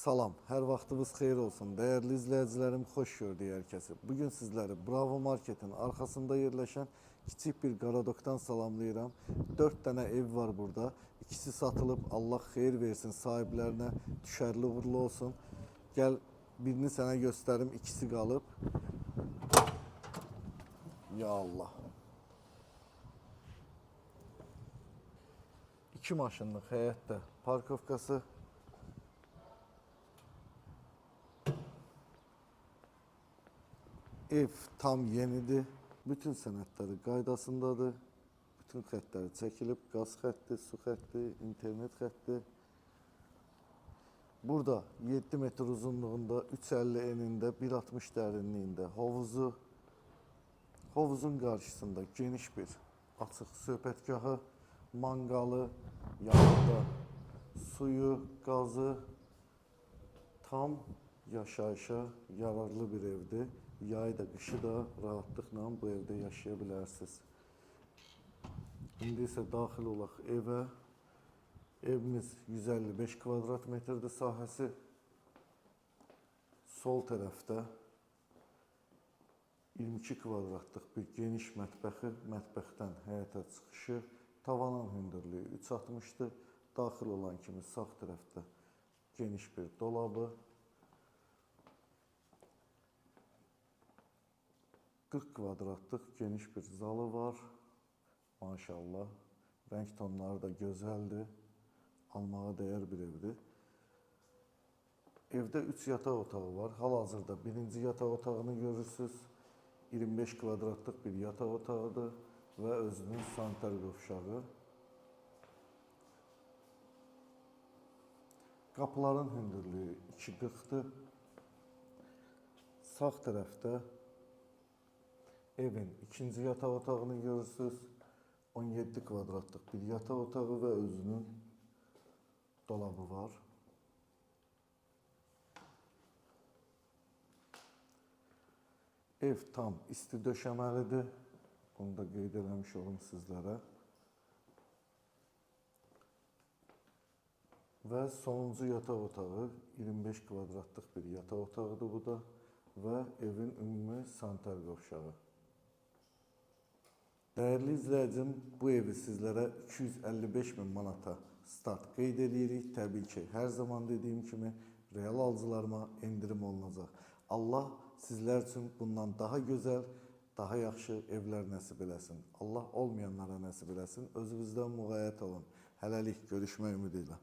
Salam, hər vaxtınız xeyir olsun. Dəyərli izləyicilərim, xoş gördük hər kəsi. Bugün sizləri Bravo Marketin arxasında yerləşən kiçik bir qaradokdan salamlayıram. 4 dənə ev var burada. İkisi satılıb, Allah xeyir versin sahiblərinə, düşərli uğurlu olsun. Gəl birini sənə göstərim, ikisi qalıb. Ya Allah. İki maşınlıq həyətdə parkovkası. Ev tam yenidir. Bütün sənədləri qaydasındadır. Bütün xəttləri çəkilib. Qaz xətti, su xətti, internet xətti. Burada 7 metr uzunluğunda, 3,50 enində, 1,60 dərinliyində hovuzu, hovuzun qarşısında geniş bir açıq söhbətgahı, manqalı, yanında suyu, qazı, tam yaşayışa yararlı bir evdir. Yay da, qışı da rahatlıqla bu evdə yaşaya bilərsiniz. İndi isə daxil olaq evə. Evimiz 155 kvadrat metrdir sahəsi. Sol tərəfdə 22 kvadratlıq bir geniş mətbəxi, mətbəxdən həyətə çıxışı, tavanın hündürlüyü 3,60-dır. Daxil olan kimi sağ tərəfdə geniş bir dolabı, 40 kvadratlıq geniş bir zalı var. Maşallah. Rəng tonları da gözəldir. Almağa dəyər bir evdir. Evdə 3 yataq otağı var. Hal-hazırda birinci yataq otağını görürsüz. 25 kvadratlıq bir yataq otağıdır və özünün sanitar qovşağı. Qapıların hündürlüyü 2,40-dır. Sağ tərəfdə evin ikinci yataq otağını görürsüz. 17 kvadratlıq bir yataq otağı və özünün dolabı var. Ev tam isti döşəməlidir. Bunu da qeyd eləmiş olum sizlərə. Və sonuncu yataq otağı 25 kvadratlıq bir yataq otağıdır bu da və evin ümumi sanitar qovşağı. Dəyərli izləyicim, bu evi sizlərə 255 min manata start qeyd edirik. Təbii ki, hər zaman dediyim kimi real alıcılarıma endirim olunacaq. Allah sizlər üçün bundan daha gözəl, daha yaxşı evlər nəsib eləsin. Allah olmayanlara nəsib eləsin. Özünüzdən müğayət olun. Hələlik görüşmək ümidi ilə.